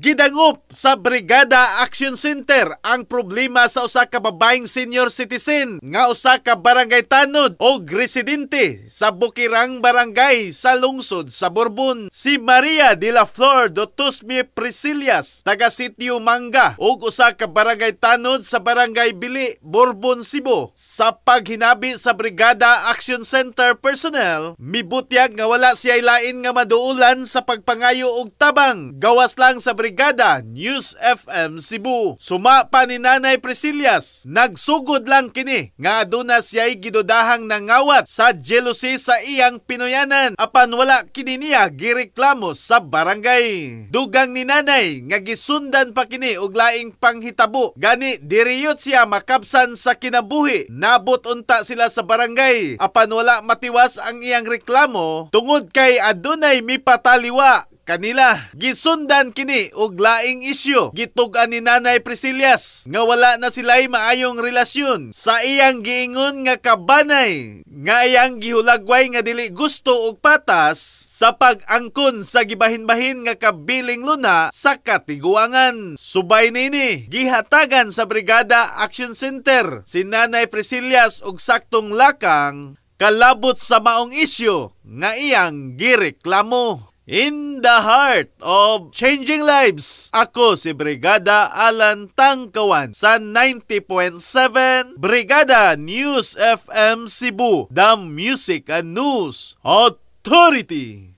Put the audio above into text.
Gidangop sa Brigada Action Center ang problema sa usa ka babaeng senior citizen nga usa ka barangay tanod o residente sa Bukirang Barangay sa lungsod sa Borbon. Si Maria de la Flor Dotusmi Priscillas, taga Sitio Manga ug usa ka barangay tanod sa Barangay Bili, Borbon, Cebu. Sa paghinabi sa Brigada Action Center personnel, mibutyag nga wala siya lain nga maduulan sa pagpangayo og tabang gawas lang sa Brigada News FM Cebu. Suma pa ni Nanay Priscillas, nagsugod lang kini nga aduna siya'y gidudahang nangawat sa jealousy sa iyang pinuyanan apan wala kini niya gireklamo sa barangay. Dugang ni Nanay nga gisundan pa kini og laing panghitabo, gani diriyot siya makabsan sa kinabuhi. Nabot unta sila sa barangay apan wala matiwas ang iyang reklamo tungod kay adunay mipataliwa kanila. Gisundan kini og laing isyu. Gitug-an ni Nanay Priscillas nga wala na sila'y maayong relasyon sa iyang giingon nga kabanay nga iyang gihulagway nga dili gusto og patas sa pag-angkon sa gibahin-bahin nga kabiling luna sa katiguangan. Subay nini, gihatagan sa Brigada Action Center si Nanay Priscillas og saktong lakang kalabot sa maong isyu nga iyang gireklamo. In the heart of changing lives, ako si Brigada Alan Tangkawan sa 90.7 Brigada News FM Cebu, the Music and News Authority.